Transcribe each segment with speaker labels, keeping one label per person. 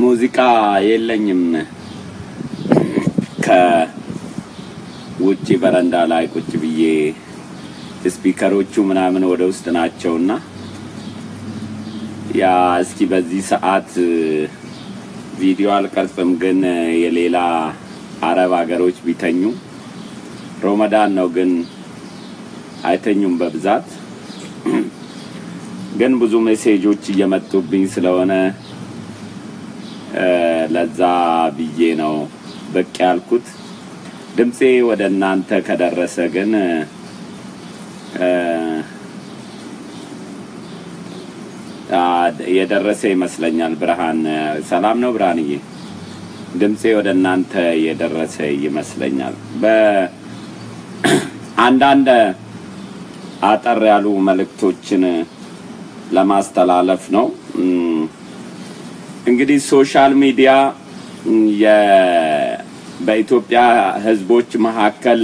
Speaker 1: ሙዚቃ የለኝም። ከውጭ በረንዳ ላይ ቁጭ ብዬ speaker ኦቹ ምናምን ወደ ውስጥ ናቸውና ያ እስኪ በዚህ ሰዓት ቪዲዮ አልቀርጽም፣ ግን የሌላ አረብ ሀገሮች ቢተኙ ሮመዳን ነው፣ ግን አይተኙም በብዛት። ግን ብዙ ሜሴጆች እየመጡብኝ ስለሆነ ለዛ ብዬ ነው ብቅ ያልኩት። ድምፄ ወደ እናንተ ከደረሰ ግን የደረሰ ይመስለኛል። ብርሃን ሰላም ነው ብርሃንዬ? ድምፄ ወደ እናንተ የደረሰ ይመስለኛል። በአንዳንድ አጠር ያሉ መልእክቶችን ለማስተላለፍ ነው። እንግዲህ social media በኢትዮጵያ ሕዝቦች መካከል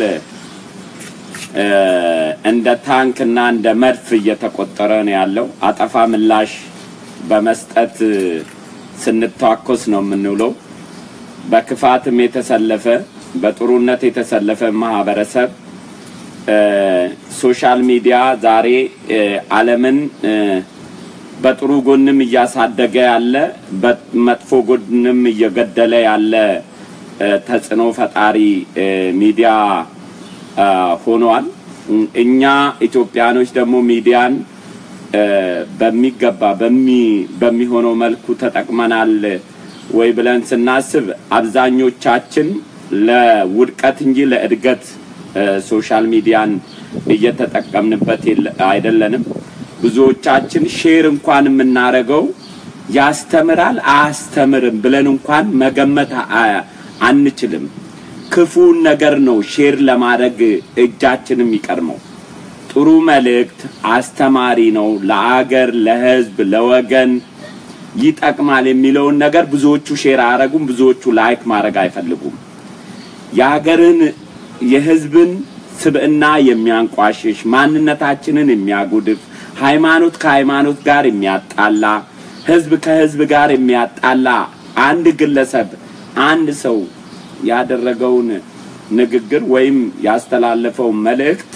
Speaker 1: እንደ ታንክ እና እንደ መድፍ እየተቆጠረ ነው ያለው። አጠፋ ምላሽ በመስጠት ስንታኮስ ነው የምንውለው። በክፋትም የተሰለፈ በጥሩነት የተሰለፈ ማህበረሰብ social media ዛሬ ዓለምን በጥሩ ጎንም እያሳደገ ያለ፣ በመጥፎ ጎንም እየገደለ ያለ ተጽዕኖ ፈጣሪ ሚዲያ ሆኗል። እኛ ኢትዮጵያኖች ደግሞ ሚዲያን በሚገባ በሚሆነው መልኩ ተጠቅመናል ወይ ብለን ስናስብ አብዛኞቻችን ለውድቀት እንጂ ለእድገት social media ን እየተጠቀምንበት አይደለንም። ብዙዎቻችን share እንኳን የምናደርገው ያስተምራል አያስተምርም ብለን እንኳን መገመት አንችልም። ክፉን ነገር ነው share ለማድረግ እጃችን የሚቀርመው። ጥሩ መልእክት አስተማሪ ነው፣ ለአገር፣ ለሕዝብ፣ ለወገን ይጠቅማል የሚለውን ነገር ብዙዎቹ share አያረጉም። ብዙዎቹ like ማድረግ አይፈልጉም። የሀገርን የሕዝብን ስብዕና የሚያንቋሽሽ፣ ማንነታችንን የሚያጉድፍ፣ ሃይማኖት ከሃይማኖት ጋር የሚያጣላ፣ ሕዝብ ከሕዝብ ጋር የሚያጣላ አንድ ግለሰብ አንድ ሰው ያደረገውን ንግግር ወይም ያስተላለፈው መልእክት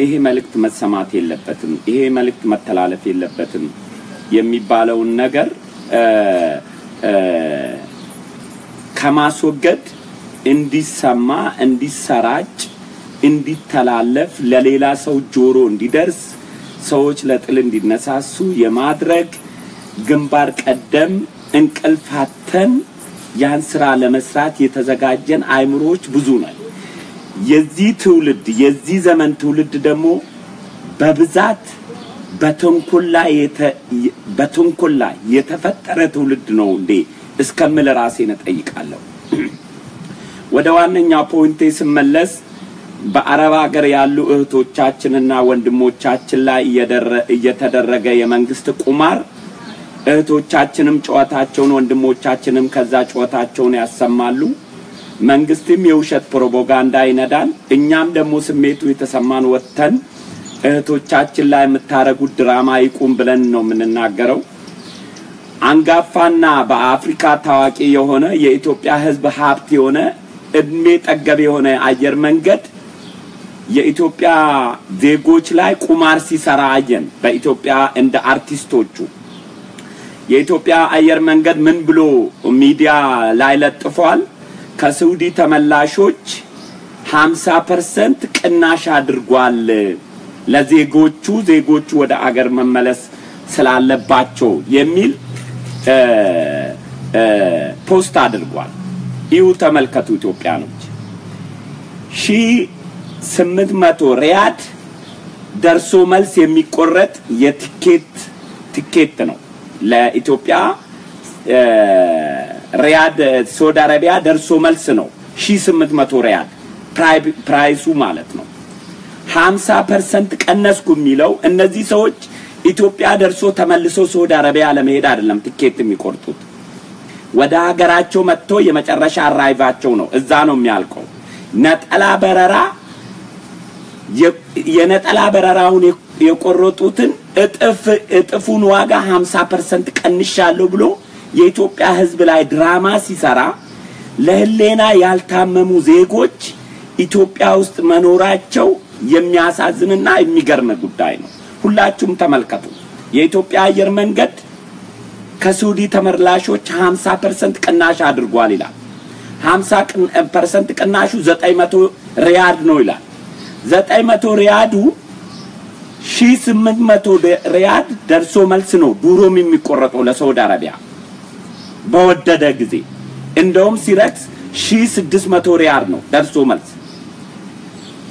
Speaker 1: ይሄ መልእክት መሰማት የለበትም፣ ይሄ መልእክት መተላለፍ የለበትም የሚባለውን ነገር ከማስወገድ እንዲሰማ፣ እንዲሰራጭ፣ እንዲተላለፍ፣ ለሌላ ሰው ጆሮ እንዲደርስ፣ ሰዎች ለጥል እንዲነሳሱ የማድረግ ግንባር ቀደም እንቅልፍ አጥተን ያን ስራ ለመስራት የተዘጋጀን አይምሮዎች ብዙ ነን። የዚህ ትውልድ የዚህ ዘመን ትውልድ ደግሞ በብዛት በተንኮል ላይ የተፈጠረ ትውልድ ነው እንዴ እስከምል ራሴን እጠይቃለሁ። ወደ ዋነኛው point ኤ ስመለስ በአረብ ሀገር ያሉ እህቶቻችንና ወንድሞቻችን ላይ እየተደረገ የመንግስት ቁማር፣ እህቶቻችንም ጨዋታቸውን ወንድሞቻችንም ከዛ ጨዋታቸውን ያሰማሉ። መንግስትም የውሸት ፕሮፓጋንዳ ይነዳል። እኛም ደግሞ ስሜቱ የተሰማን ወጥተን እህቶቻችን ላይ የምታረጉት ድራማ ይቁም ብለን ነው የምንናገረው። አንጋፋና በአፍሪካ ታዋቂ የሆነ የኢትዮጵያ ሕዝብ ሀብት የሆነ እድሜ ጠገብ የሆነ አየር መንገድ የኢትዮጵያ ዜጎች ላይ ቁማር ሲሰራ አየን። በኢትዮጵያ እንደ አርቲስቶቹ የኢትዮጵያ አየር መንገድ ምን ብሎ ሚዲያ ላይ ለጥፏል? ከሳውዲ ተመላሾች 50% ቅናሽ አድርጓል ለዜጎቹ፣ ዜጎቹ ወደ አገር መመለስ ስላለባቸው የሚል post አድርጓል። ይሁ ተመልከቱ ኢትዮጵያኖች፣ 1800 ሪያድ ደርሶ መልስ የሚቆረጥ የቲኬት ቲኬት ነው። ለኢትዮጵያ ሪያድ ሳውዲ አረቢያ ደርሶ መልስ ነው 1800 ሪያድ price ኡ ማለት ነው። 50% ቀነስኩ የሚለው እነዚህ ሰዎች ኢትዮጵያ ደርሶ ተመልሶ ሳውዲ አረቢያ ለመሄድ አይደለም ቲኬት የሚቆርጡት። ወደ ሀገራቸው መጥቶ የመጨረሻ arrive ኣቸው ነው፣ እዛ ነው የሚያልቀው። ነጠላ በረራ የነጠላ በረራውን የቆረጡትን እጥፉን ዋጋ 50% ቀንሻለሁ ብሎ የኢትዮጵያ ሕዝብ ላይ ድራማ ሲሰራ ለህሌና ያልታመሙ ዜጎች ኢትዮጵያ ውስጥ መኖራቸው የሚያሳዝንና የሚገርም ጉዳይ ነው። ሁላችሁም ተመልከቱ። የኢትዮጵያ አየር መንገድ ከሳውዲ ተመላሾች 50% ቅናሽ አድርጓል ይላል። 50% ቅናሹ 900 ሪያድ ነው ይላል። 900 ሪያዱ 1800 ሪያድ ደርሶ መልስ ነው ዱሮም የሚቆረጠው ለሳውዲ አረቢያ በወደደ ጊዜ። እንደውም ሲረክስ 1600 ሪያድ ነው ደርሶ መልስ።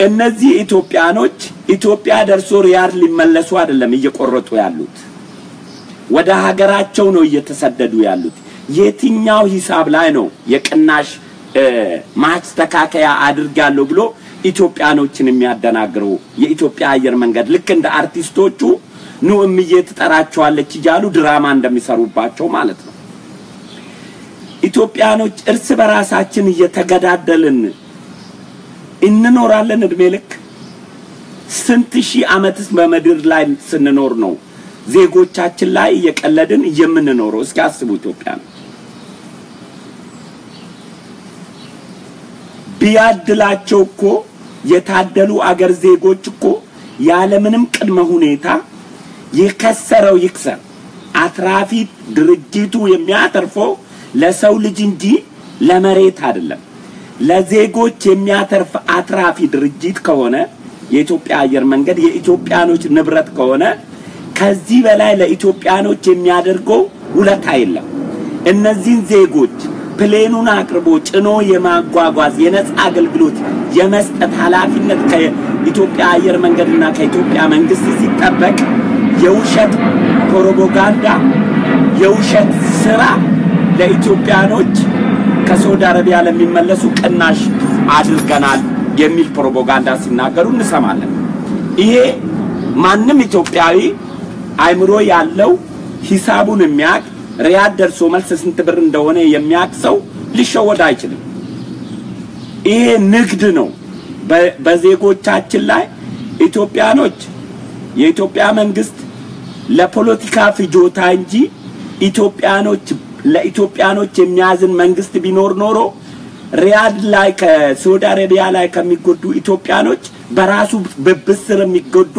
Speaker 1: እነዚህ ኢትዮጵያኖች ኢትዮጵያ ደርሶ ሪያድ ሊመለሱ አይደለም እየቆረጡ ያሉት፣ ወደ ሀገራቸው ነው እየተሰደዱ ያሉት። የትኛው ሂሳብ ላይ ነው የቅናሽ ማስተካከያ አድርጋለሁ ብሎ ኢትዮጵያኖችን የሚያደናግረው የኢትዮጵያ አየር መንገድ? ልክ እንደ አርቲስቶቹ ኑ እምዬ ትጠራቸዋለች እያሉ ድራማ እንደሚሰሩባቸው ማለት ነው። ኢትዮጵያኖች እርስ በራሳችን እየተገዳደልን እንኖራለን እድሜ ልክ። ስንት ሺህ ዓመትስ በምድር ላይ ስንኖር ነው ዜጎቻችን ላይ እየቀለድን የምንኖረው? እስኪ አስቡ። ኢትዮጵያ ቢያድላቸው እኮ የታደሉ አገር ዜጎች እኮ ያለምንም ቅድመ ሁኔታ የከሰረው ይክሰር፣ አትራፊ ድርጅቱ የሚያተርፈው ለሰው ልጅ እንጂ ለመሬት አይደለም። ለዜጎች የሚያተርፍ አትራፊ ድርጅት ከሆነ የኢትዮጵያ አየር መንገድ የኢትዮጵያኖች ንብረት ከሆነ ከዚህ በላይ ለኢትዮጵያኖች የሚያደርገው ውለታ የለም። እነዚህን ዜጎች plane ኡን አቅርቦ ጭኖ የማጓጓዝ የነፃ አገልግሎት የመስጠት ኃላፊነት ከኢትዮጵያ አየር መንገድና ከኢትዮጵያ መንግስት ሲጠበቅ የውሸት ፕሮፓጋንዳ፣ የውሸት ስራ ለኢትዮጵያኖች ከሳውዲ አረቢያ ለሚመለሱ ቅናሽ አድርገናል የሚል ፕሮፓጋንዳ ሲናገሩ እንሰማለን። ይሄ ማንም ኢትዮጵያዊ አይምሮ ያለው ሂሳቡን የሚያቅ ሪያድ ደርሶ መልስ ስንት ብር እንደሆነ የሚያቅ ሰው ሊሸወድ አይችልም። ይሄ ንግድ ነው በዜጎቻችን ላይ። ኢትዮጵያኖች የኢትዮጵያ መንግስት ለፖለቲካ ፍጆታ እንጂ ኢትዮጵያኖች ለኢትዮጵያኖች የሚያዝን መንግስት ቢኖር ኖሮ ሪያድ ላይ ከሳውዲ አረቢያ ላይ ከሚጎዱ ኢትዮጵያኖች በራሱ ብብስር የሚጎዱ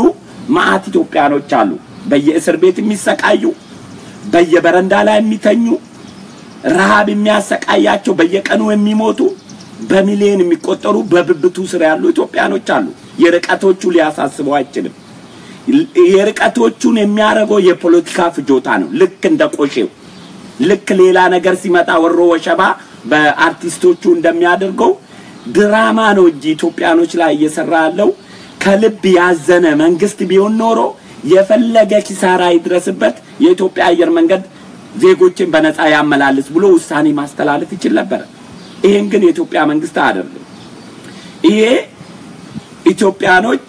Speaker 1: ማአት ኢትዮጵያኖች አሉ። በየእስር ቤት የሚሰቃዩ፣ በየበረንዳ ላይ የሚተኙ፣ ረሃብ የሚያሰቃያቸው፣ በየቀኑ የሚሞቱ በሚሊዮን የሚቆጠሩ በብብቱ ስር ያሉ ኢትዮጵያኖች አሉ። የርቀቶቹ ሊያሳስበው አይችልም። የርቀቶቹን የሚያደርገው የፖለቲካ ፍጆታ ነው። ልክ እንደ ቆሼው፣ ልክ ሌላ ነገር ሲመጣ ወሮ ወሸባ በአርቲስቶቹ እንደሚያደርገው ድራማ ነው እንጂ ኢትዮጵያኖች ላይ እየሰራ ያለው ከልብ ያዘነ መንግስት ቢሆን ኖሮ የፈለገ ኪሳራ ይድረስበት የኢትዮጵያ አየር መንገድ ዜጎችን በነፃ ያመላልስ ብሎ ውሳኔ ማስተላለፍ ይችል ነበር። ይሄን ግን የኢትዮጵያ መንግስት አያደርግም። ይሄ ኢትዮጵያኖች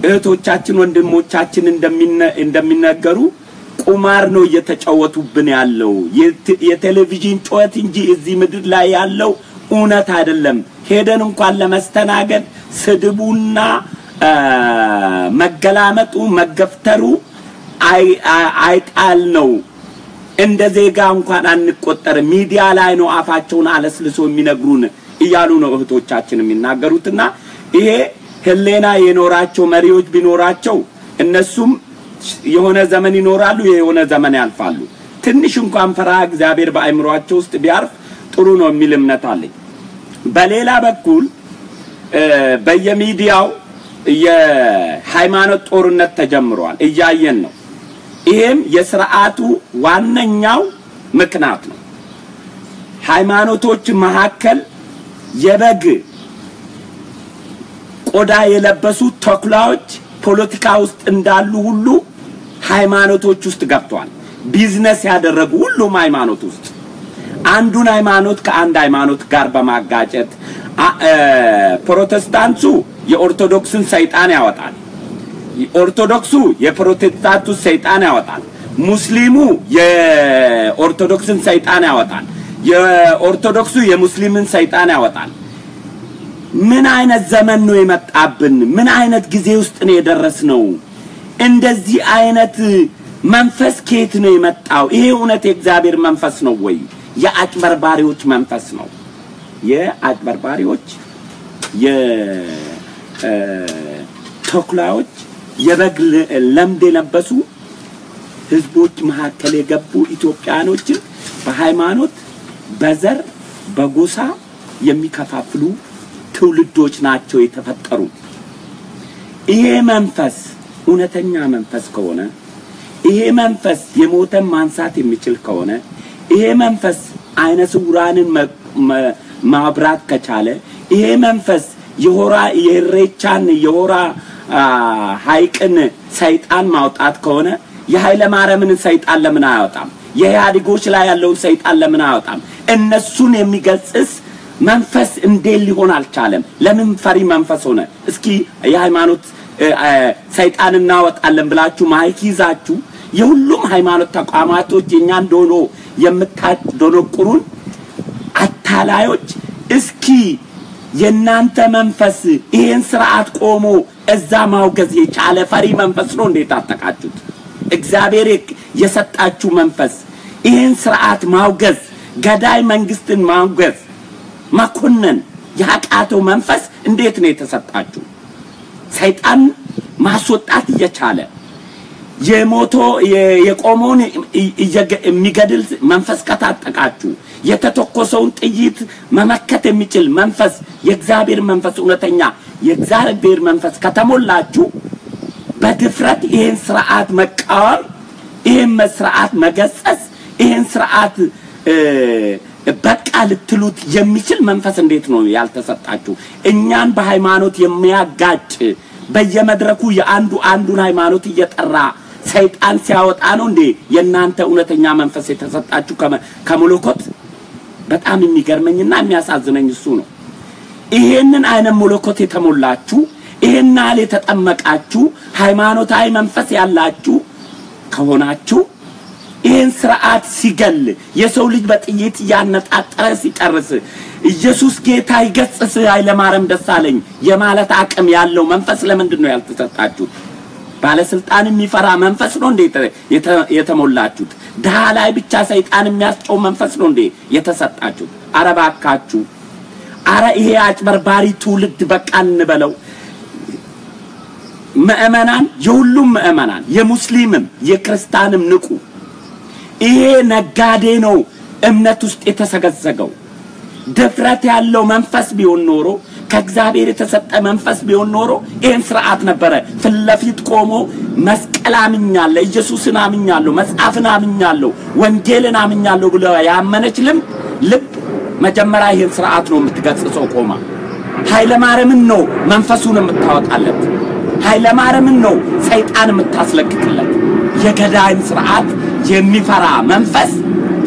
Speaker 1: እህቶቻችን ወንድሞቻችን እንደሚነገሩ ቁማር ነው እየተጫወቱብን ያለው፣ የቴሌቪዥን ጩኸት እንጂ እዚህ ምድር ላይ ያለው እውነት አይደለም። ሄደን እንኳን ለመስተናገድ ስድቡና መገላመጡ መገፍተሩ አይጣል ነው። እንደ ዜጋ እንኳን አንቆጠርም። ሚዲያ ላይ ነው አፋቸውን አለስልሶ የሚነግሩን እያሉ ነው እህቶቻችን የሚናገሩትና ይሄ ህሌና የኖራቸው መሪዎች ቢኖራቸው እነሱም የሆነ ዘመን ይኖራሉ፣ የሆነ ዘመን ያልፋሉ። ትንሽ እንኳን ፈራ እግዚአብሔር በአእምሯቸው ውስጥ ቢያርፍ ጥሩ ነው የሚል እምነት አለኝ። በሌላ በኩል በየሚዲያው የሃይማኖት ጦርነት ተጀምሯል፣ እያየን ነው። ይሄም የስርዓቱ ዋነኛው ምክንያት ነው። ሃይማኖቶች መካከል የበግ ቆዳ የለበሱ ተኩላዎች ፖለቲካ ውስጥ እንዳሉ ሁሉ ሃይማኖቶች ውስጥ ገብተዋል። ቢዝነስ ያደረጉ ሁሉም ሃይማኖት ውስጥ አንዱን ሃይማኖት ከአንድ ሃይማኖት ጋር በማጋጨት ፕሮቴስታንቱ የኦርቶዶክስን ሰይጣን ያወጣል፣ ኦርቶዶክሱ የፕሮቴስታንቱ ሰይጣን ያወጣል፣ ሙስሊሙ የኦርቶዶክስን ሰይጣን ያወጣል፣ የኦርቶዶክሱ የሙስሊምን ሰይጣን ያወጣል። ምን አይነት ዘመን ነው የመጣብን? ምን አይነት ጊዜ ውስጥ ነው የደረስነው? እንደዚህ አይነት መንፈስ ከየት ነው የመጣው? ይሄ እውነት የእግዚአብሔር መንፈስ ነው ወይ የአጭበርባሪዎች መንፈስ ነው? የአጭበርባሪዎች፣ የተኩላዎች፣ የበግ ለምድ የለበሱ ህዝቦች መካከል የገቡ ኢትዮጵያኖችን በሃይማኖት፣ በዘር፣ በጎሳ የሚከፋፍሉ ትውልዶች ናቸው የተፈጠሩት። ይሄ መንፈስ እውነተኛ መንፈስ ከሆነ፣ ይሄ መንፈስ የሞተን ማንሳት የሚችል ከሆነ፣ ይሄ መንፈስ አይነ ስውራንን ማብራት ከቻለ፣ ይሄ መንፈስ የሆራ የኢሬቻን የሆራ ሐይቅን ሰይጣን ማውጣት ከሆነ የኃይለ ማርያምን ሰይጣን ለምን አያወጣም? የኢህአዴጎች ላይ ያለውን ሰይጣን ለምን አያወጣም? እነሱን የሚገስጽ መንፈስ እንዴት ሊሆን አልቻለም? ለምን ፈሪ መንፈስ ሆነ? እስኪ የሃይማኖት ሰይጣን እናወጣለን ብላችሁ ማይክ ይዛችሁ የሁሉም ሃይማኖት ተቋማቶች የኛ እንደሆኑ የምታደነቁሩን አታላዮች፣ እስኪ የናንተ መንፈስ ይሄን ስርዓት ቆሞ እዛ ማውገዝ የቻለ ፈሪ መንፈስ ነው እንዴት ታጠቃችሁት? እግዚአብሔር የሰጣችሁ መንፈስ ይሄን ስርዓት ማውገዝ፣ ገዳይ መንግስትን ማውገዝ፣ መኮነን ያቃተው መንፈስ እንዴት ነው የተሰጣችሁ? ሰይጣን ማስወጣት እየቻለ፣ የሞቶ የቆመውን የሚገድል መንፈስ ከታጠቃችሁ፣ የተተኮሰውን ጥይት መመከት የሚችል መንፈስ፣ የእግዚአብሔር መንፈስ፣ እውነተኛ የእግዚአብሔር መንፈስ ከተሞላችሁ በድፍረት ይሄን ስርዓት መቃወም፣ ይሄን ስርዓት መገሰጽ፣ ይሄን ስርዓት በቃ ልትሉት የሚችል መንፈስ እንዴት ነው ያልተሰጣችሁ? እኛን በሃይማኖት የሚያጋጭ፣ በየመድረኩ የአንዱ አንዱን ሃይማኖት እየጠራ ሰይጣን ሲያወጣ ነው እንዴ የናንተ እውነተኛ መንፈስ የተሰጣችሁ ከመለኮት? በጣም የሚገርመኝና የሚያሳዝነኝ እሱ ነው። ይሄንን አይነት መለኮት የተሞላችሁ፣ ይሄን ያህል የተጠመቃችሁ፣ ሃይማኖታዊ መንፈስ ያላችሁ ከሆናችሁ ይሄን ስርዓት ሲገል፣ የሰው ልጅ በጥይት እያነጣጠረ ሲጨርስ ኢየሱስ ጌታ ይገስጽ ኃይለማርያም ደሳለኝ የማለት አቅም ያለው መንፈስ ለምንድን ነው ያልተሰጣችሁት? ባለስልጣን የሚፈራ መንፈስ ነው እንዴ የተሞላችሁት? ድሃ ላይ ብቻ ሰይጣን የሚያስጨው መንፈስ ነው እንዴ የተሰጣችሁት? አረ እባካችሁ፣ አረ ይሄ አጭበርባሪ ትውልድ በቃ እንበለው። ምዕመናን፣ የሁሉም ምዕመናን፣ የሙስሊምም የክርስቲያንም ንቁ። ይሄ ነጋዴ ነው እምነት ውስጥ የተሰገዘገው። ድፍረት ያለው መንፈስ ቢሆን ኖሮ፣ ከእግዚአብሔር የተሰጠ መንፈስ ቢሆን ኖሮ ይሄን ስርዓት ነበረ ፊት ለፊት ቆሞ መስቀል አምኛለሁ፣ ኢየሱስን አምኛለሁ፣ መጽሐፍን አምኛለሁ፣ ወንጌልን አምኛለሁ ብሎ ያመነች ልብ መጀመሪያ ይሄን ስርዓት ነው የምትገስጸው ቆማ። ኃይለ ማርያምን ነው መንፈሱን የምታወጣለት። ኃይለ ማርያምን ነው ሰይጣን የምታስለቅቅለት። የገዳይን ስርዓት የሚፈራ መንፈስ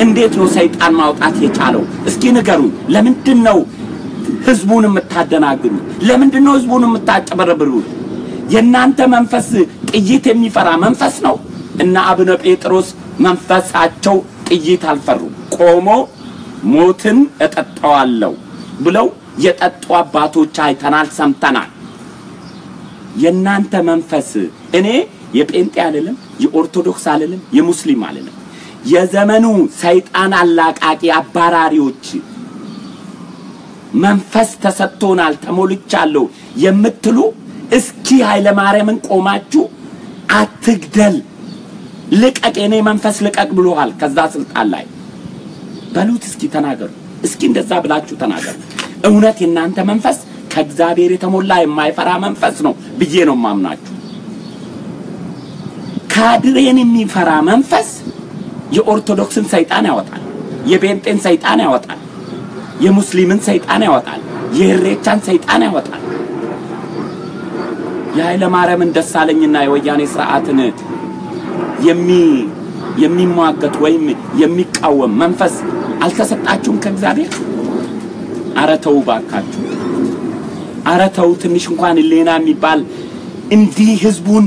Speaker 1: እንዴት ነው ሰይጣን ማውጣት የቻለው? እስኪ ንገሩኝ። ለምንድን ነው ህዝቡን የምታደናግሩት? ለምንድን ነው ህዝቡን የምታጨበረብሩት? የናንተ መንፈስ ጥይት የሚፈራ መንፈስ ነው? እና አቡነ ጴጥሮስ መንፈሳቸው ጥይት አልፈሩ። ቆሞ ሞትን እጠጣዋለሁ ብለው የጠጡ አባቶች አይተናል፣ ሰምተናል። የናንተ መንፈስ እኔ የጴንጤ አልልም፣ የኦርቶዶክስ አልልም፣ የሙስሊም አልልም። የዘመኑ ሰይጣን አላቃቂ አባራሪዎች መንፈስ ተሰጥቶናል ተሞልቻለሁ የምትሉ እስኪ ኃይለ ማርያምን ቆማችሁ አትግደል፣ ልቀቅ፣ የኔ መንፈስ ልቀቅ ብሎሃል ከዛ ስልጣን ላይ በሉት። እስኪ ተናገሩ። እስኪ እንደዛ ብላችሁ ተናገሩ። እውነት የናንተ መንፈስ ከእግዚአብሔር የተሞላ የማይፈራ መንፈስ ነው ብዬ ነው ማምናችሁ። ካድሬን የሚፈራ መንፈስ የኦርቶዶክስን ሰይጣን ያወጣል፣ የጴንጤን ሰይጣን ያወጣል፣ የሙስሊምን ሰይጣን ያወጣል፣ የኢሬቻን ሰይጣን ያወጣል። የኃይለ ማርያምን ደሳለኝና የወያኔ ስርዓትን የሚሟገት ወይም የሚቃወም መንፈስ አልተሰጣችሁም ከእግዚአብሔር? ኧረ ተው ባካችሁ። ኧረ ተው፣ ትንሽ እንኳን ህሊና የሚባል እንዲህ ህዝቡን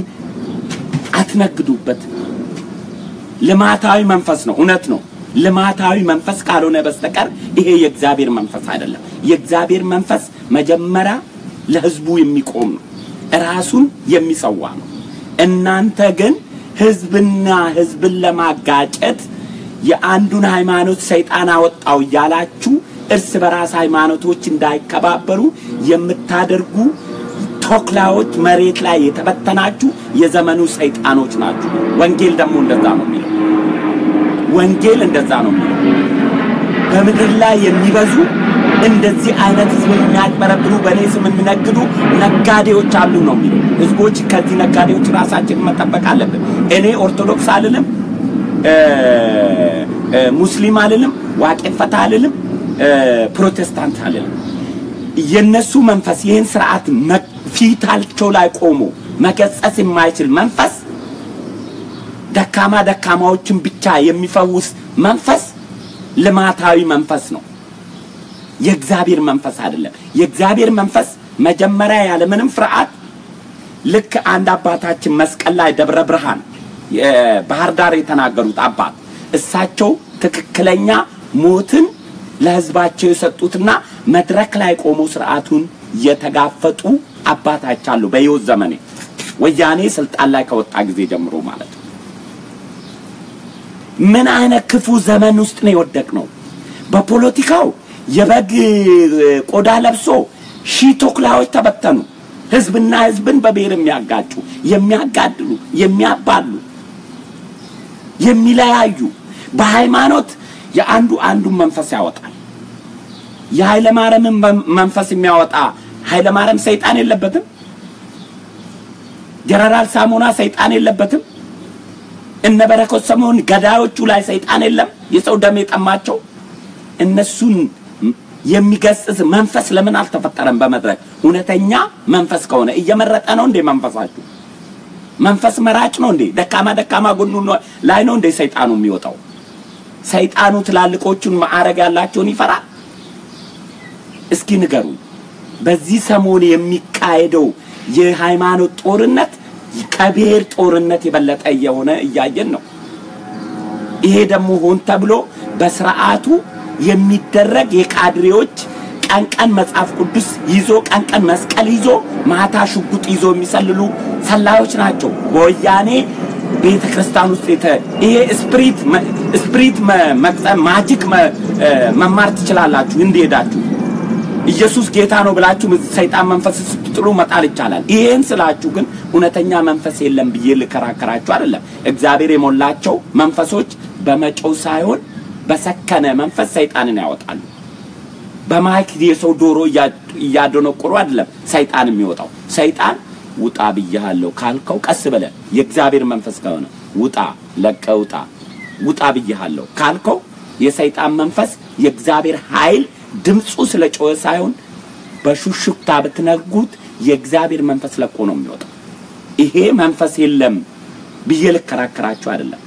Speaker 1: አትነግዱበት። ልማታዊ መንፈስ ነው፣ እውነት ነው። ልማታዊ መንፈስ ካልሆነ በስተቀር ይሄ የእግዚአብሔር መንፈስ አይደለም። የእግዚአብሔር መንፈስ መጀመሪያ ለህዝቡ የሚቆም ነው፣ ራሱን የሚሰዋ ነው። እናንተ ግን ህዝብና ህዝብን ለማጋጨት የአንዱን ሃይማኖት ሰይጣን አወጣው እያላችሁ እርስ በራስ ሃይማኖቶች እንዳይከባበሩ የምታደርጉ ተኩላዎች መሬት ላይ የተበተናችሁ የዘመኑ ሰይጣኖች ናችሁ። ወንጌል ደግሞ እንደዛ ነው የሚለው። ወንጌል እንደዛ ነው የሚለው። በምድር ላይ የሚበዙ እንደዚህ አይነት ህዝብን የሚያጭበረብሩ በኔ ስም የሚነግዱ ነጋዴዎች አሉ ነው የሚለው። ህዝቦች ከዚህ ነጋዴዎች ራሳችንን መጠበቅ አለብን። እኔ ኦርቶዶክስ አልልም፣ ሙስሊም አልልም፣ ዋቄፈታ አልልም፣ ፕሮቴስታንት አልልም። የነሱ መንፈስ ይህን ስርዓት ፊታቸው ላይ ቆሞ መገሰጽ የማይችል መንፈስ፣ ደካማ ደካማዎችን ብቻ የሚፈውስ መንፈስ ልማታዊ መንፈስ ነው። የእግዚአብሔር መንፈስ አይደለም። የእግዚአብሔር መንፈስ መጀመሪያ ያለ ምንም ፍርሃት ልክ አንድ አባታችን መስቀል ላይ ደብረ ብርሃን ባህር ዳር የተናገሩት አባት እሳቸው ትክክለኛ ሞትን ለህዝባቸው የሰጡትና መድረክ ላይ ቆሞ ስርዓቱን የተጋፈጡ አባታች አሉ። በህይወት ዘመኔ ወያኔ ስልጣን ላይ ከወጣ ጊዜ ጀምሮ ማለት ነው። ምን አይነት ክፉ ዘመን ውስጥ ነው የወደቅነው? በፖለቲካው የበግ ቆዳ ለብሶ ሺህ ተኩላዎች ተበተኑ። ህዝብና ህዝብን በብሔር የሚያጋጩ፣ የሚያጋድሉ፣ የሚያባሉ፣ የሚለያዩ በሃይማኖት የአንዱ አንዱን መንፈስ ያወጣል። የኃይለ ማርያምን መንፈስ የሚያወጣ ኃይለ ማርያም ሰይጣን የለበትም። ጀነራል ሳሞና ሰይጣን የለበትም። እነ በረከት ስምኦን ገዳዮቹ ላይ ሰይጣን የለም። የሰው ደም የጠማቸው እነሱን የሚገስጽ መንፈስ ለምን አልተፈጠረም በመድረክ? እውነተኛ መንፈስ ከሆነ እየመረጠ ነው እንዴ መንፈሳችሁ? መንፈስ መራጭ ነው እንዴ? ደካማ ደካማ ጎኑ ላይ ነው እንዴ ሰይጣኑ የሚወጣው? ሰይጣኑ ትላልቆቹን ማዕረግ ያላቸውን ይፈራል? እስኪ ንገሩኝ። በዚህ ሰሞን የሚካሄደው የሃይማኖት ጦርነት ከብሔር ጦርነት የበለጠ እየሆነ እያየን ነው። ይሄ ደግሞ ሆን ተብሎ በስርዓቱ የሚደረግ የካድሬዎች ቀን ቀን መጽሐፍ ቅዱስ ይዞ ቀን ቀን መስቀል ይዞ ማታ ሽጉጥ ይዞ የሚሰልሉ ሰላዮች ናቸው። በወያኔ ቤተክርስቲያን ውስጥ ይሄ spirit መቅጠም magic መማር ትችላላችሁ። እንደሄዳችሁ ኢየሱስ ጌታ ነው ብላችሁ ሰይጣን መንፈስ ስትጥሉ መጣል ይቻላል። ይሄን ስላችሁ ግን እውነተኛ መንፈስ የለም ብዬ ልከራከራችሁ አይደለም። እግዚአብሔር የሞላቸው መንፈሶች በመጮህ ሳይሆን በሰከነ መንፈስ ሰይጣንን ያወጣሉ። በማይክ የሰው ዶሮ እያደነቆሩ አይደለም ሰይጣን የሚወጣው። ሰይጣን ውጣ ብያለሁ ካልከው ቀስ በለ የእግዚአብሔር መንፈስ ከሆነ ውጣ፣ ለቀ ውጣ፣ ውጣ ብያለሁ ካልከው የሰይጣን መንፈስ የእግዚአብሔር ኃይል ድምፁ ስለጮኸ ሳይሆን በሹሹክታ ብትነግሩት የእግዚአብሔር መንፈስ ለቆ ነው የሚወጣው። ይሄ መንፈስ የለም ብዬ ልከራከራችሁ አይደለም።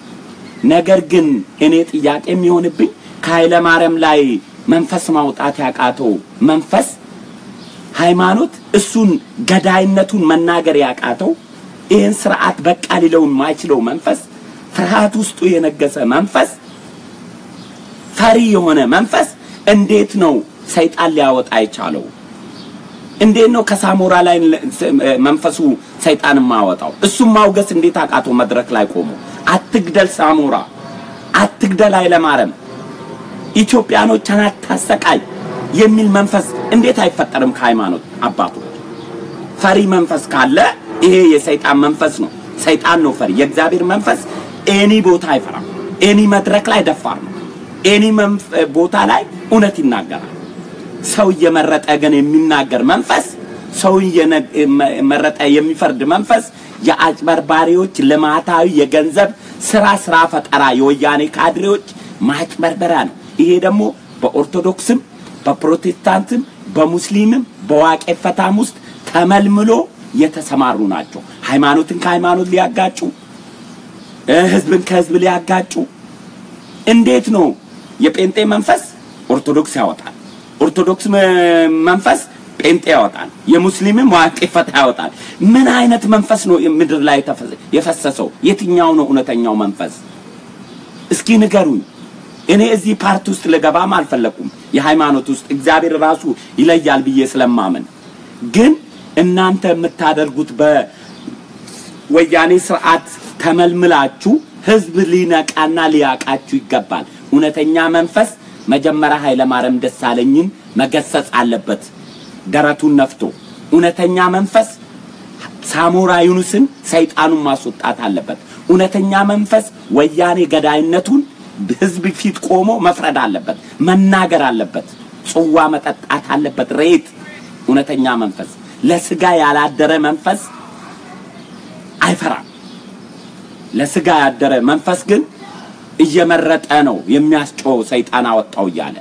Speaker 1: ነገር ግን እኔ ጥያቄ የሚሆንብኝ ከኃይለ ማርያም ላይ መንፈስ ማውጣት ያቃተው መንፈስ ሃይማኖት እሱን ገዳይነቱን መናገር ያቃተው ይሄን ስርዓት በቃ ሊለው የማይችለው መንፈስ ፍርሃት ውስጡ የነገሰ መንፈስ ፈሪ የሆነ መንፈስ እንዴት ነው ሰይጣን ሊያወጣ አይቻለው? እንዴት ነው ከሳሞራ ላይ መንፈሱ ሰይጣን ማወጣው? እሱም ማውገስ እንዴት አቃተው? መድረክ ላይ ቆሞ አትግደል ሳሞራ፣ አትግደል ኃይለማርያም፣ ኢትዮጵያኖችን አታሰቃይ የሚል መንፈስ እንዴት አይፈጠርም ከሃይማኖት አባቶች? ፈሪ መንፈስ ካለ ይሄ የሰይጣን መንፈስ ነው። ሰይጣን ነው ፈሪ። የእግዚአብሔር መንፈስ any ቦታ አይፈራም። any መድረክ ላይ ደፋር ነው። any ቦታ ላይ እውነት ይናገራል። ሰው እየመረጠ ግን የሚናገር መንፈስ፣ ሰው እየመረጠ የሚፈርድ መንፈስ የአጭበርባሪዎች ልማታዊ የገንዘብ ስራ ፈጠራ የወያኔ ካድሬዎች ማጭበርበሪያ ነው። ይሄ ደግሞ በኦርቶዶክስም በፕሮቴስታንትም በሙስሊምም በዋቄ ፈታም ውስጥ ተመልምሎ የተሰማሩ ናቸው። ሃይማኖትን ከሃይማኖት ሊያጋጩ፣ ህዝብን ከህዝብ ሊያጋጩ። እንዴት ነው የጴንጤ መንፈስ ኦርቶዶክስ ያወጣል፣ ኦርቶዶክስ መንፈስ ጴንጤ ያወጣል፣ የሙስሊምም ዋቄ ፈታ ያወጣል። ምን አይነት መንፈስ ነው ምድር ላይ የፈሰሰው? የትኛው ነው እውነተኛው መንፈስ? እስኪ ንገሩኝ። እኔ እዚህ ፓርቲ ውስጥ ልገባም አልፈለኩም። የሃይማኖት ውስጥ እግዚአብሔር ራሱ ይለያል ብዬ ስለማምን፣ ግን እናንተ የምታደርጉት በወያኔ ስርዓት ተመልምላችሁ ህዝብ ሊነቃና ሊያቃችሁ ይገባል። እውነተኛ መንፈስ መጀመሪያ ኃይለማርያም ደሳለኝን መገሰጽ አለበት፣ ደረቱን ነፍቶ። እውነተኛ መንፈስ ሳሞራ ዩኑስን ሰይጣኑን ማስወጣት አለበት። እውነተኛ መንፈስ ወያኔ ገዳይነቱን ህዝብ ፊት ቆሞ መፍረድ አለበት፣ መናገር አለበት፣ ጽዋ መጠጣት አለበት። ሬት እውነተኛ መንፈስ ለስጋ ያላደረ መንፈስ አይፈራም። ለስጋ ያደረ መንፈስ ግን እየመረጠ ነው የሚያስጮው ሰይጣን አወጣው እያለ።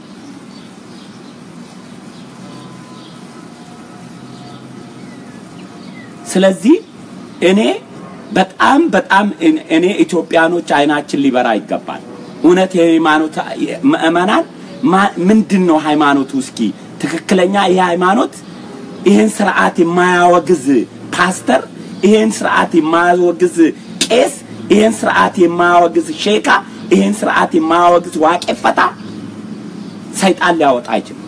Speaker 1: ስለዚህ እኔ በጣም በጣም እኔ ኢትዮጵያኖች አይናችን ሊበራ ይገባል። እውነት የሃይማኖት ምእመናን ምንድነው ሃይማኖቱ? እስኪ ትክክለኛ ይሄ ሃይማኖት ይሄን ስርዓት የማያወግዝ ፓስተር፣ ይሄን ስርዓት የማያወግዝ ቄስ፣ ይሄን ስርዓት የማያወግዝ ሼካ፣ ይሄን ስርዓት የማያወግዝ ዋቄ ፈታ ሰይጣን ሊያወጣ አይችልም።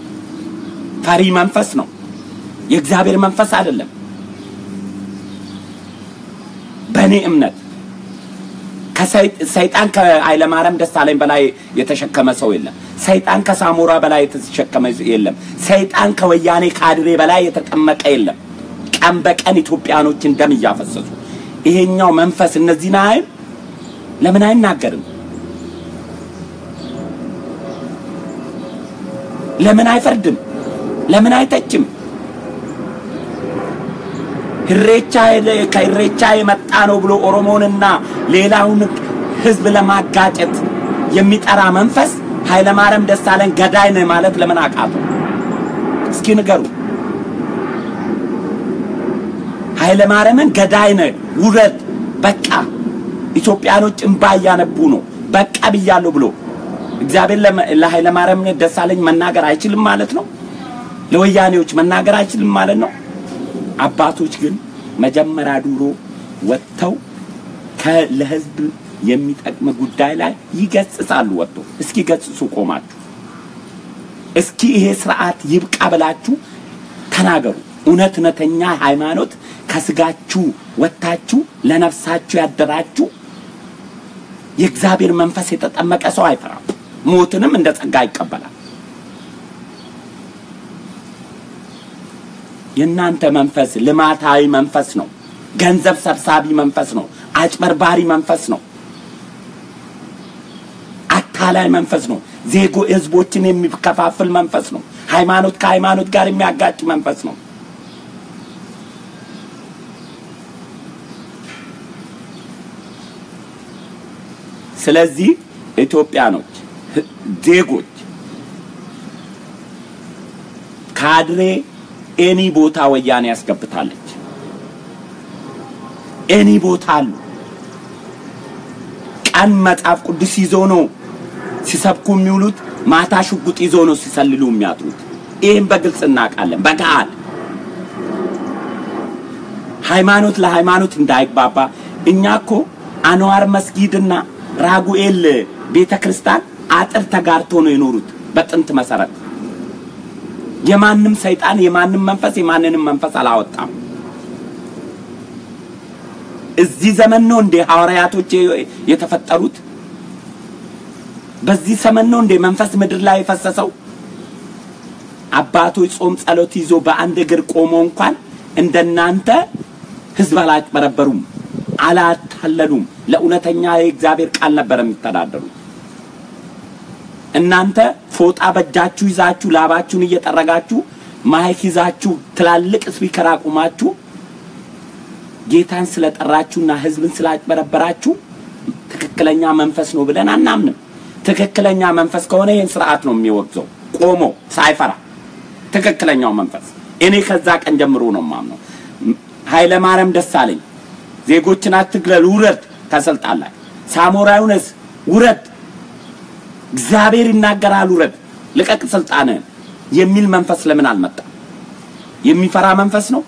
Speaker 1: ፈሪ መንፈስ ነው፣ የእግዚአብሔር መንፈስ አይደለም። በእኔ እምነት ከሰይጣን ከኃይለማርያም ደሳለኝ በላይ የተሸከመ ሰው የለም። ሰይጣን ከሳሞራ በላይ የተሸከመ የለም። ሰይጣን ከወያኔ ካድሬ በላይ የተጠመቀ የለም። ቀን በቀን ኢትዮጵያኖችን ደም እያፈሰሱ ይሄኛው መንፈስ እነዚህን አይም ለምን አይናገርም? ለምን አይፈርድም? ለምን አይተችም? ኢሬቻ ከኢሬቻ የመጣ ነው ብሎ ኦሮሞንና ሌላውን ህዝብ ለማጋጨት የሚጠራ መንፈስ ኃይለማርያም ደሳለኝ ገዳይ ነው ማለት ለምን አቃተው? እስኪ ንገሩ። ኃይለማርያምን ገዳይ ነው ውረድ፣ በቃ ኢትዮጵያኖች እንባ እያነቡ ነው፣ በቃ ብያለሁ ብሎ እግዚአብሔር ለኃይለማርያም ደሳለኝ መናገር አይችልም ማለት ነው? ለወያኔዎች መናገር አይችልም ማለት ነው? አባቶች ግን መጀመሪያ ድሮ ወጥተው ለህዝብ የሚጠቅም ጉዳይ ላይ ይገስጻሉ። ወጥቶ እስኪ ገስጹ ቆማችሁ፣ እስኪ ይሄ ስርዓት ይብቃ ብላችሁ ተናገሩ። እውነተኛ ሃይማኖት ከስጋችሁ ወጥታችሁ ለነፍሳችሁ ያደራችሁ የእግዚአብሔር መንፈስ የተጠመቀ ሰው አይፈራም፣ ሞትንም እንደ ጸጋ ይቀበላል። የእናንተ መንፈስ ልማታዊ መንፈስ ነው፣ ገንዘብ ሰብሳቢ መንፈስ ነው፣ አጭበርባሪ መንፈስ ነው፣ አታላይ መንፈስ ነው፣ ዜጎ ህዝቦችን የሚከፋፍል መንፈስ ነው፣ ሃይማኖት ከሃይማኖት ጋር የሚያጋጭ መንፈስ ነው። ስለዚህ ኢትዮጵያኖች ዜጎች ካድሬ any ቦታ ወያኔ ያስገብታለች። any ቦታ አሉ። ቀን መጽሐፍ ቅዱስ ይዞ ነው ሲሰብኩ የሚውሉት፣ ማታ ሽጉጥ ይዞ ነው ሲሰልሉ የሚያድሩት። ይሄን በግልጽ እናውቃለን። በገሃድ ሃይማኖት ለሃይማኖት እንዳይግባባ እኛ እኮ አንዋር መስጊድና ራጉኤል ቤተክርስቲያን አጥር ተጋርቶ ነው የኖሩት በጥንት መሰረት። የማንም ሰይጣን የማንም መንፈስ የማንንም መንፈስ አላወጣም። እዚህ ዘመን ነው እንደ ሐዋርያቶች የተፈጠሩት? በዚህ ዘመን ነው እንደ መንፈስ ምድር ላይ የፈሰሰው? አባቶች ጾም ጸሎት ይዞ በአንድ እግር ቆሞ እንኳን እንደናንተ ህዝብ አላጭበረበሩም፣ አላታለሉም። ለእውነተኛ የእግዚአብሔር ቃል ነበር የሚተዳደሩት። እናንተ ፎጣ በእጃችሁ ይዛችሁ ላባችሁን እየጠረጋችሁ mic ይዛችሁ ትላልቅ speaker አቁማችሁ ጌታን ስለጠራችሁና ህዝብን ስላጭበረበራችሁ ትክክለኛ መንፈስ ነው ብለን አናምንም። ትክክለኛ መንፈስ ከሆነ ይሄን ስርዓት ነው የሚወግዘው ቆሞ ሳይፈራ። ትክክለኛው መንፈስ እኔ ከዛ ቀን ጀምሮ ነው የማምነው። ኃይለማርያም ደሳለኝ ዜጎችን አትግለል፣ ውረድ ከስልጣን ላይ። ሳሞራ ዩኑስ ውረድ፣ እግዚአብሔር ይናገራል፣ ውረድ፣ ልቀቅ ስልጣንህን የሚል መንፈስ ለምን አልመጣም? የሚፈራ መንፈስ ነው።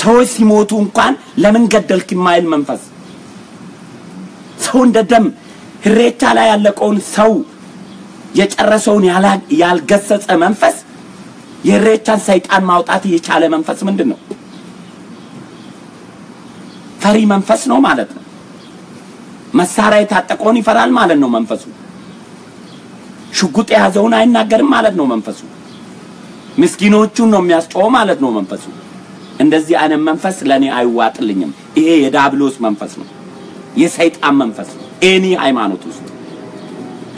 Speaker 1: ሰዎች ሲሞቱ እንኳን ለምን ገደልክ የማይል መንፈስ፣ ሰው እንደ ደም ኢሬቻ ላይ ያለቀውን ሰው የጨረሰውን ያልገሰጸ መንፈስ፣ የኢሬቻን ሰይጣን ማውጣት የቻለ መንፈስ ምንድን ነው? ፈሪ መንፈስ ነው ማለት ነው። መሳሪያ የታጠቀውን ይፈራል ማለት ነው መንፈሱ። ሽጉጥ የያዘውን አይናገርም ማለት ነው መንፈሱ። ምስኪኖቹን ነው የሚያስጮኸው ማለት ነው መንፈሱ። እንደዚህ አይነት መንፈስ ለኔ አይዋጥልኝም። ይሄ የዳብሎስ መንፈስ ነው፣ የሰይጣን መንፈስ ነው። Any ሃይማኖት ውስጥ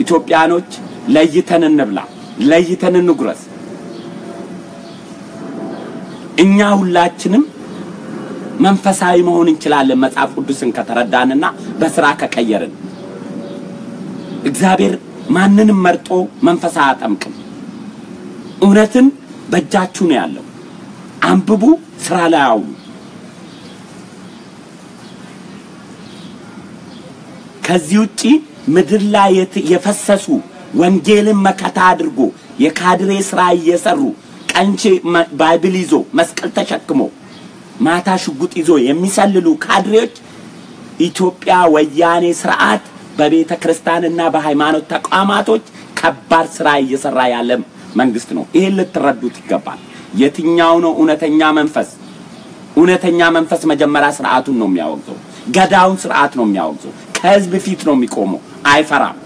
Speaker 1: ኢትዮጵያኖች ለይተን እንብላ፣ ለይተን እንጉረስ። እኛ ሁላችንም መንፈሳዊ መሆን እንችላለን መጽሐፍ ቅዱስን ከተረዳንና በስራ ከቀየርን። እግዚአብሔር ማንንም መርጦ መንፈስ አያጠምቅም። እውነትን በእጃችሁ ነው ያለው። አንብቡ፣ ስራ ላይ አውሉ። ከዚህ ውጪ ምድር ላይ የፈሰሱ ወንጌልን መከታ አድርጎ የካድሬ ስራ እየሰሩ ቀንቼ Bible ይዞ መስቀል ተሸክሞ ማታ ሽጉጥ ይዞ የሚሰልሉ ካድሬዎች ኢትዮጵያ ወያኔ ስርዓት በቤተ ክርስቲያንና በሃይማኖት ተቋማቶች ከባድ ስራ እየሰራ ያለ መንግስት ነው። ይሄን ልትረዱት ይገባል። የትኛው ነው እውነተኛ መንፈስ? እውነተኛ መንፈስ መጀመሪያ ስርዓቱን ነው የሚያወግዘው። ገዳውን ስርዓት ነው የሚያወግዘው። ከህዝብ ፊት ነው የሚቆመው። አይፈራም።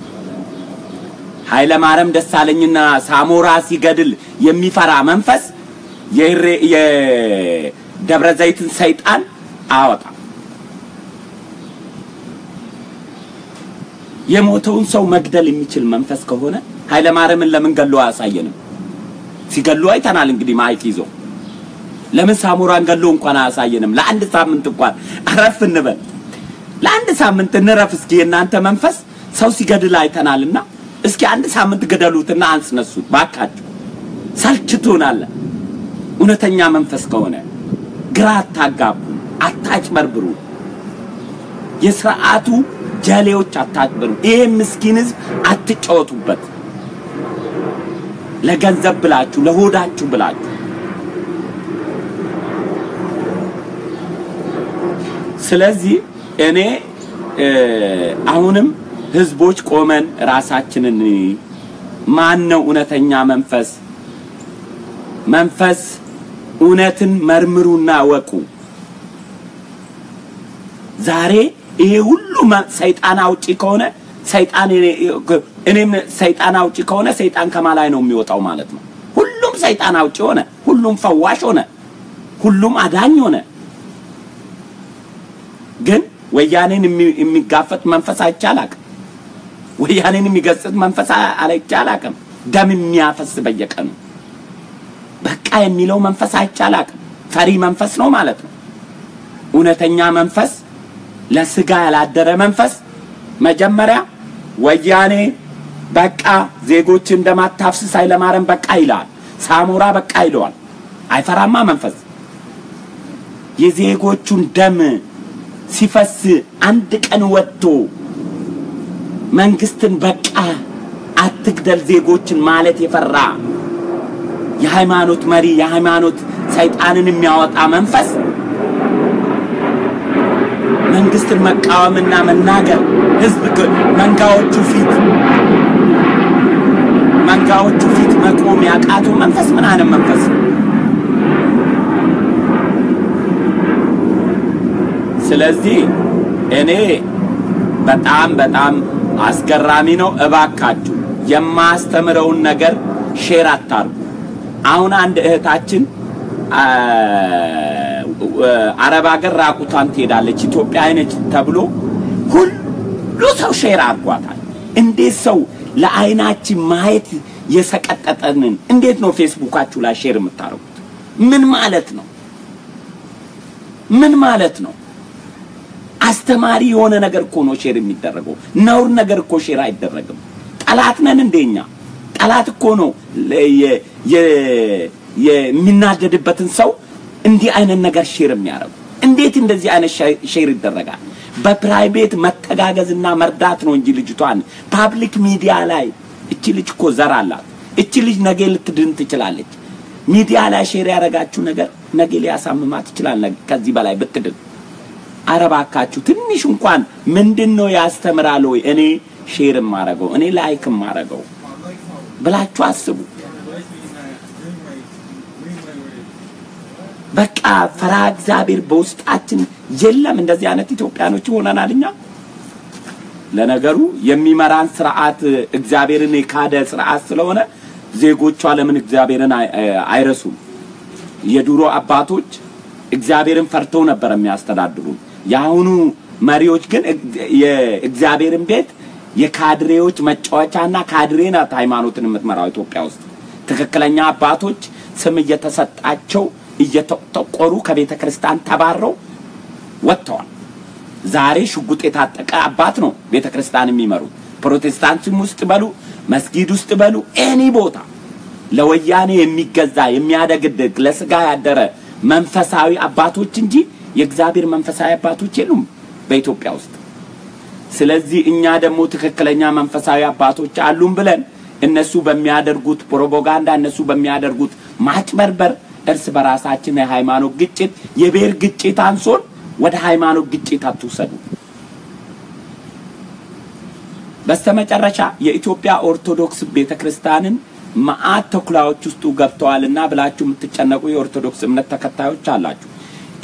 Speaker 1: ኃይለ ማርያም ደሳለኝና ሳሞራ ሲገድል የሚፈራ መንፈስ የደብረ ዘይትን ሰይጣን አያወጣም። የሞተውን ሰው መግደል የሚችል መንፈስ ከሆነ ኃይለ ማርያምን ለምን ገሎ አያሳየንም? ሲገሉ አይተናል። እንግዲህ mic ይዞ ለምን ሳሞራን ገሎ እንኳን አያሳየንም? ለአንድ ሳምንት እንኳን አረፍ እንበል፣ ለአንድ ሳምንት እንረፍ እስኪ። የእናንተ መንፈስ ሰው ሲገድል አይተናልና እስኪ አንድ ሳምንት ገደሉትና አንስነሱት ባካችሁ፣ ሰልችቶናል። እውነተኛ መንፈስ ከሆነ ግራ አታጋቡ፣ አታጭበርብሩ፣ የስርዓቱ ጀሌዎች አታጭበርብሩ። ይሄ ምስኪን ህዝብ አትጫወቱበት። ለገንዘብ ብላችሁ ለሆዳችሁ ብላችሁ። ስለዚህ እኔ አሁንም ህዝቦች ቆመን ራሳችንን ማን ነው እውነተኛ መንፈስ? መንፈስ እውነትን መርምሩና ወቁ። ዛሬ ይሄ ሁሉ ሰይጣን አውጪ ከሆነ ሰይጣን እኔም ሰይጣን አውጪ ከሆነ ሰይጣን ከማላይ ነው የሚወጣው ማለት ነው። ሁሉም ሰይጣን አውጪ ሆነ፣ ሁሉም ፈዋሽ ሆነ፣ ሁሉም አዳኝ ሆነ። ግን ወያኔን የሚጋፈጥ መንፈስ አይቻልም። ወያኔን የሚገስጽ መንፈስ አይቻልም። ደም የሚያፈስ በየቀኑ በቃ የሚለው መንፈስ አይቻልም። ፈሪ መንፈስ ነው ማለት ነው። እውነተኛ መንፈስ ለስጋ ያላደረ መንፈስ መጀመሪያ ወያኔ በቃ ዜጎች እንደማታፍስስ ኃይለማርያም በቃ ይላል፣ ሳሞራ በቃ ይለዋል። አይፈራማ መንፈስ። የዜጎቹን ደም ሲፈስ አንድ ቀን ወጥቶ መንግስትን በቃ አትግደል ዜጎችን ማለት የፈራ የሃይማኖት መሪ የሃይማኖት ሰይጣንን የሚያወጣ መንፈስ መንግስትን መቃወምና መናገር ህዝብ መንጋዎቹ ፊት መቆም ያቃተው መንፈስ ምን አይነት መንፈስ ነው? ስለዚህ እኔ በጣም በጣም አስገራሚ ነው። እባካችሁ የማስተምረውን ነገር share አታርጉ። አሁን አንድ እህታችን አረብ ሀገር ራቁቷን ትሄዳለች ኢትዮጵያ አይነች ተብሎ ሁሉ ሰው share አድርጓታል። እንዴት ሰው ለአይናችን ማየት የሰቀጠጠንን እንዴት ነው ፌስቡካችሁ ላይ share የምታረጉት? ምን ማለት ነው? ምን ማለት ነው? አስተማሪ የሆነ ነገር እኮ ነው share የሚደረገው። ነውር ነገር እኮ share አይደረግም። ጠላት ነን እንደኛ። ጠላት እኮ ነው የሚናደድበትን ሰው እንዲህ አይነት ነገር share የሚያደርጉ። እንዴት እንደዚህ አይነት share ይደረጋል? በ private መተጋገዝና መርዳት ነው እንጂ ልጅቷን public ሚዲያ ላይ እቺ ልጅ እኮ ዘር አላት። እቺ ልጅ ነገ ልትድን ትችላለች። ሚዲያ ላይ share ያደረጋችሁ ነገር ነገ ሊያሳምማት ይችላል። ከዚህ በላይ ብትድን። አረባካችሁ ትንሽ እንኳን ምንድነው ያስተምራል ወይ እኔ share ማረገው እኔ like ማረገው ብላችሁ አስቡ። በቃ ፈራ እግዚአብሔር በውስጣችን የለም። እንደዚህ አይነት ኢትዮጵያኖች ሆነናል እኛ። ለነገሩ የሚመራን ስርዓት እግዚአብሔርን የካደ ስርዓት ስለሆነ ዜጎቿ ለምን እግዚአብሔርን አይረሱም? የድሮ አባቶች እግዚአብሔርን ፈርተው ነበር የሚያስተዳድሩ። የአሁኑ መሪዎች ግን የእግዚአብሔርን ቤት የካድሬዎች መጫወቻና ካድሬ ናት ሃይማኖትን የምትመራው ኢትዮጵያ ውስጥ። ትክክለኛ አባቶች ስም እየተሰጣቸው እየተቆሩ ከቤተ ክርስቲያን ተባረው ወጥተዋል። ዛሬ ሽጉጥ የታጠቀ አባት ነው ቤተ ክርስቲያን የሚመሩት። ፕሮቴስታንትም ውስጥ በሉ፣ መስጊድ ውስጥ በሉ፣ any ቦታ ለወያኔ የሚገዛ የሚያደግድግ ለስጋ ያደረ መንፈሳዊ አባቶች እንጂ የእግዚአብሔር መንፈሳዊ አባቶች የሉም በኢትዮጵያ ውስጥ። ስለዚህ እኛ ደግሞ ትክክለኛ መንፈሳዊ አባቶች አሉን ብለን እነሱ በሚያደርጉት ፕሮፓጋንዳ፣ እነሱ በሚያደርጉት ማጭበርበር እርስ በራሳችን የሃይማኖት ግጭት፣ የብሔር ግጭት አንሶን ወደ ሃይማኖት ግጭት አትውሰዱ። በስተመጨረሻ የኢትዮጵያ ኦርቶዶክስ ቤተክርስቲያንን መዓት ተኩላዎች ውስጡ ገብተዋልና ብላችሁ የምትጨነቁ የኦርቶዶክስ እምነት ተከታዮች አላችሁ።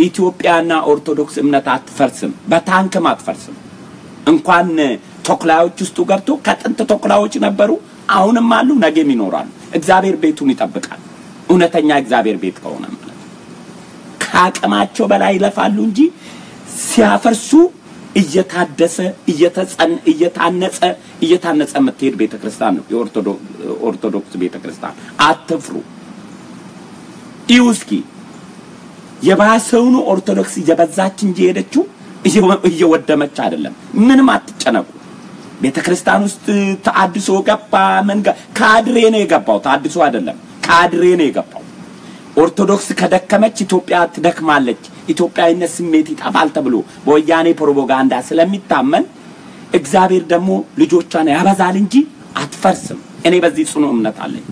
Speaker 1: ኢትዮጵያና ኦርቶዶክስ እምነት አትፈርስም፣ በታንክም አትፈርስም። እንኳን ተኩላዎች ውስጡ ገብቶ ከጥንት ተኩላዎች ነበሩ፣ አሁንም አሉ፣ ነገም ይኖራሉ። እግዚአብሔር ቤቱን ይጠብቃል። እውነተኛ እግዚአብሔር ቤት ከሆነ ማለት ከአቅማቸው በላይ ይለፋሉ እንጂ ሲያፈርሱ እየታደሰ እየታነጸ እየታነጸ የምትሄድ ቤተክርስቲያን ነው የኦርቶዶክስ ቤተክርስቲያን። አትፍሩ። እስኪ የባሰውኑ ኦርቶዶክስ እየበዛች እንጂ ሄደችው እየወደመች አይደለም። ምንም አትጨነቁ። ቤተክርስቲያን ውስጥ ተአድሶ ገባ። ምን ካድሬ ነው የገባው? ተአድሶ አይደለም፣ ካድሬ ነው የገባው። ኦርቶዶክስ ከደከመች ኢትዮጵያ ትደክማለች፣ ኢትዮጵያዊነት ስሜት ይጠፋል ተብሎ በወያኔ ፕሮፓጋንዳ ስለሚታመን እግዚአብሔር ደግሞ ልጆቿን ያበዛል እንጂ አትፈርስም። እኔ በዚህ ጽኑ እምነት አለኝ።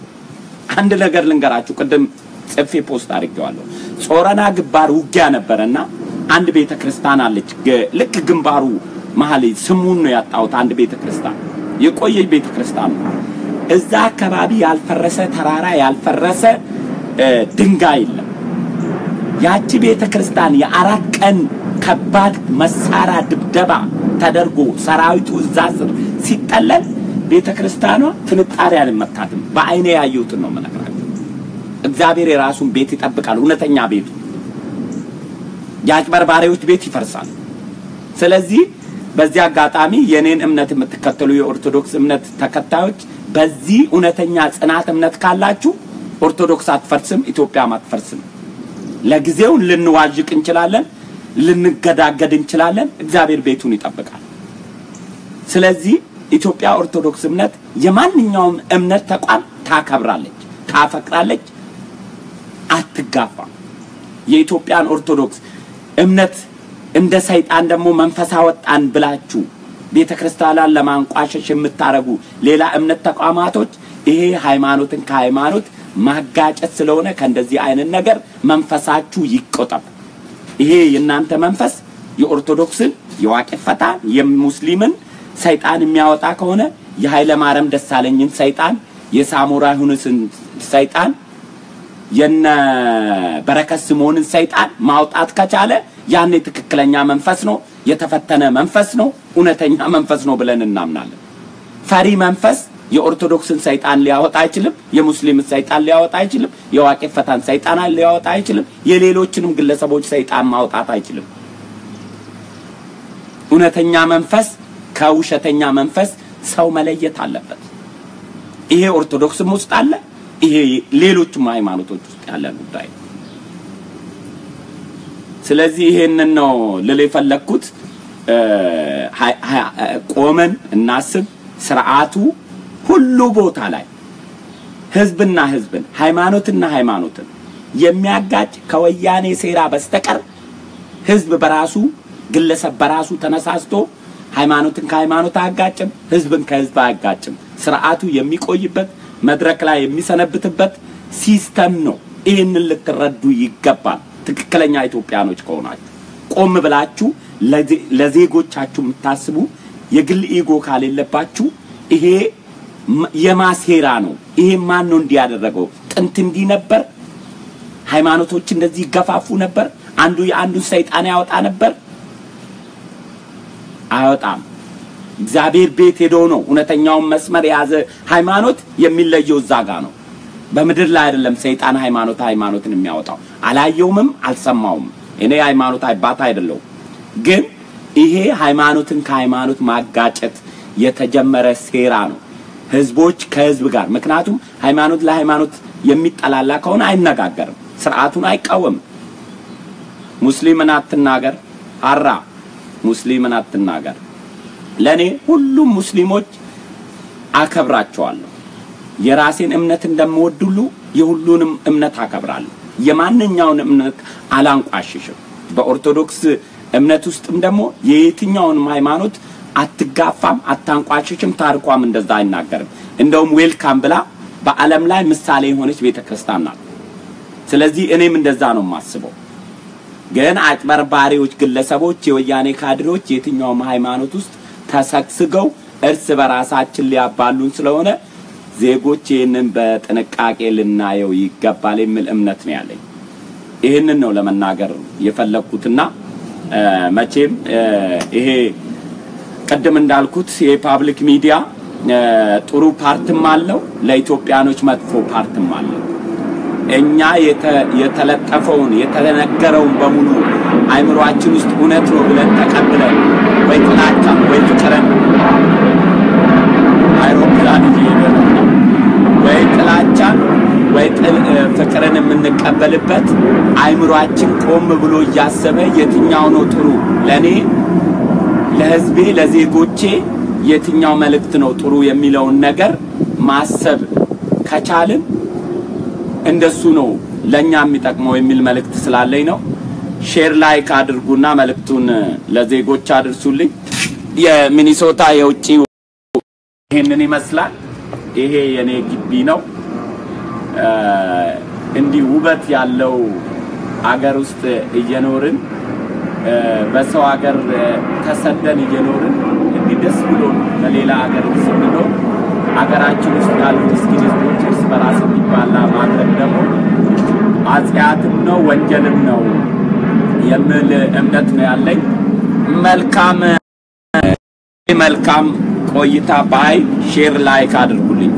Speaker 1: አንድ ነገር ልንገራችሁ፣ ቅድም ጽፌ post አድርጌዋለሁ። ጾረና ግንባር ውጊያ ነበረና አንድ ቤተክርስቲያን አለች። ልክ ግንባሩ መሀል ስሙን ነው ያጣሁት። አንድ ቤተክርስቲያን የቆየ ቤተክርስቲያን ነው። እዛ አካባቢ ያልፈረሰ ተራራ ያልፈረሰ ድንጋይ የለም። ያቺ ቤተክርስቲያን የአራት ቀን ከባድ መሳሪያ ድብደባ ተደርጎ ሰራዊቱ እዛ ስር ሲጠለል ቤተክርስቲያኗ ፍንጣሪ አልመታትም። በአይኔ ያየሁትን ነው የምነግራችሁ። እግዚአብሔር የራሱን ቤት ይጠብቃል። እውነተኛ ቤቱ የአጭበርባሪዎች ቤት ይፈርሳል። ስለዚህ በዚህ አጋጣሚ የኔን እምነት የምትከተሉ የኦርቶዶክስ እምነት ተከታዮች በዚህ እውነተኛ ጽናት እምነት ካላችሁ ኦርቶዶክስ አትፈርስም፣ ኢትዮጵያም አትፈርስም። ለጊዜው ልንዋዥቅ እንችላለን፣ ልንገዳገድ እንችላለን። እግዚአብሔር ቤቱን ይጠብቃል። ስለዚህ ኢትዮጵያ ኦርቶዶክስ እምነት የማንኛውም እምነት ተቋም ታከብራለች፣ ታፈቅራለች፣ አትጋፋም። የኢትዮጵያን ኦርቶዶክስ እምነት እንደ ሰይጣን ደግሞ መንፈስ አወጣን ብላችሁ ቤተክርስቲያንን ለማንቋሸሽ የምታረጉ ሌላ እምነት ተቋማቶች ይሄ ሃይማኖትን ከሃይማኖት ማጋጨት ስለሆነ ከእንደዚህ አይነት ነገር መንፈሳችሁ ይቆጠብ። ይሄ የእናንተ መንፈስ የኦርቶዶክስን፣ የዋቄፈታ፣ የሙስሊምን ሰይጣን የሚያወጣ ከሆነ የኃይለ ማርያም ደሳለኝን ሰይጣን፣ የሳሞራ ዩኑስን ሰይጣን፣ የነ በረከት ስምኦንን ሰይጣን ማውጣት ከቻለ ያኔ ትክክለኛ መንፈስ ነው፣ የተፈተነ መንፈስ ነው፣ እውነተኛ መንፈስ ነው ብለን እናምናለን። ፈሪ መንፈስ የኦርቶዶክስን ሰይጣን ሊያወጣ አይችልም። የሙስሊምን ሰይጣን ሊያወጣ አይችልም። የዋቄፈታን ሰይጣን ሊያወጣ አይችልም። የሌሎችንም ግለሰቦች ሰይጣን ማውጣት አይችልም። እውነተኛ መንፈስ ከውሸተኛ መንፈስ ሰው መለየት አለበት። ይሄ ኦርቶዶክስም ውስጥ አለ፣ ይሄ ሌሎችም ሃይማኖቶች ውስጥ ያለ ጉዳይ። ስለዚህ ይሄንን ነው ልል የፈለኩት። ቆመን እናስብ። ስርዓቱ ሁሉ ቦታ ላይ ህዝብና ህዝብን፣ ሃይማኖትና ሃይማኖትን የሚያጋጭ ከወያኔ ሴራ በስተቀር ህዝብ በራሱ ግለሰብ በራሱ ተነሳስቶ ሃይማኖትን ከሃይማኖት አያጋጭም፣ ህዝብን ከህዝብ አያጋጭም። ስርዓቱ የሚቆይበት መድረክ ላይ የሚሰነብትበት system ነው። ይህንን ልትረዱ ይገባል። ትክክለኛ ኢትዮጵያኖች ከሆናችሁ ቆም ብላችሁ ለዜጎቻችሁ የምታስቡ የግል ego ካሌለባችሁ ይሄ የማሴራ ነው። ይሄ ማን ነው እንዲህ ያደረገው? ጥንት እንዲህ ነበር፣ ሃይማኖቶች እንደዚህ ይገፋፉ ነበር? አንዱ የአንዱን ሰይጣን ያወጣ ነበር? አያወጣም። እግዚአብሔር ቤት ሄዶ ነው እውነተኛውን መስመር የያዘ ሃይማኖት የሚለየው እዛ ጋ ነው። በምድር ላይ አይደለም ሰይጣን ሃይማኖትን የሚያወጣው። አላየውምም፣ አልሰማውም። እኔ ሃይማኖት አባት አይደለሁም። ግን ይሄ ሃይማኖትን ከሃይማኖት ማጋጨት የተጀመረ ሴራ ነው። ህዝቦች ከህዝብ ጋር፣ ምክንያቱም ሃይማኖት ለሃይማኖት የሚጠላላ ከሆነ አይነጋገርም፣ ስርዓቱን አይቃወምም። ሙስሊምን አትናገር አራ ሙስሊምን አትናገር። ለኔ ሁሉም ሙስሊሞች አከብራቸዋለሁ። የራሴን እምነት እንደምወድ ሁሉ የሁሉንም እምነት አከብራለሁ። የማንኛውን እምነት አላንቋሽሽም። በኦርቶዶክስ እምነት ውስጥም ደግሞ የየትኛውንም ሃይማኖት አትጋፋም፣ አታንቋሽሽም። ታሪኳም እንደዛ አይናገርም። እንደውም ዌልካም ብላ በዓለም ላይ ምሳሌ የሆነች ቤተክርስቲያን ናት። ስለዚህ እኔም እንደዛ ነው የማስበው። ግን አጭበርባሪዎች ግለሰቦች፣ የወያኔ ካድሬዎች የትኛውም ሃይማኖት ውስጥ ተሰግስገው እርስ በራሳችን ሊያባሉን ስለሆነ ዜጎች ይህንን በጥንቃቄ ልናየው ይገባል የሚል እምነት ነው ያለኝ። ይህንን ነው ለመናገር የፈለግኩትና መቼም ይሄ ቅድም እንዳልኩት የ public media ጥሩ part ም አለው፣ ለኢትዮጵያኖች መጥፎ part ም አለው። እኛ የተለጠፈውን የተነገረውን በሙሉ አይምሮአችን ውስጥ እውነት ነው ብለን ተቀብለን ወይ ጥላቻን ወይ ፍቅርን፣ አይሮፕላን እየሄደ ነው፣ ወይ ጥላቻን ወይ ፍቅርን የምንቀበልበት አይምሮአችን ቆም ብሎ እያሰበ የትኛው ነው ጥሩ ለኔ፣ ለህዝቤ፣ ለዜጎቼ የትኛው መልእክት ነው ጥሩ የሚለውን ነገር ማሰብ ከቻልን እንደሱ ነው ለኛ የሚጠቅመው የሚል መልእክት ስላለኝ ነው። Share like አድርጉና መልእክቱን ለዜጎች አድርሱልኝ። የሚኒሶታ የውጪ ይሄንን ይመስላል። ይሄ የኔ ግቢ ነው። እንዲህ ውበት ያለው አገር ውስጥ እየኖርን፣ በሰው አገር ተሰደን እየኖርን፣ እንዲህ ደስ ብሎ በሌላ አገር ስንኖር አገራችን ውስጥ ያሉ ምስኪን ህዝቦች እርስ በራስ እንዲባላ ማድረግ ደግሞ ኃጢአትም ነው ወንጀልም ነው የሚል እምነት ነው ያለኝ። መልካም መልካም ቆይታ። Bye። Share like አድርጉልኝ።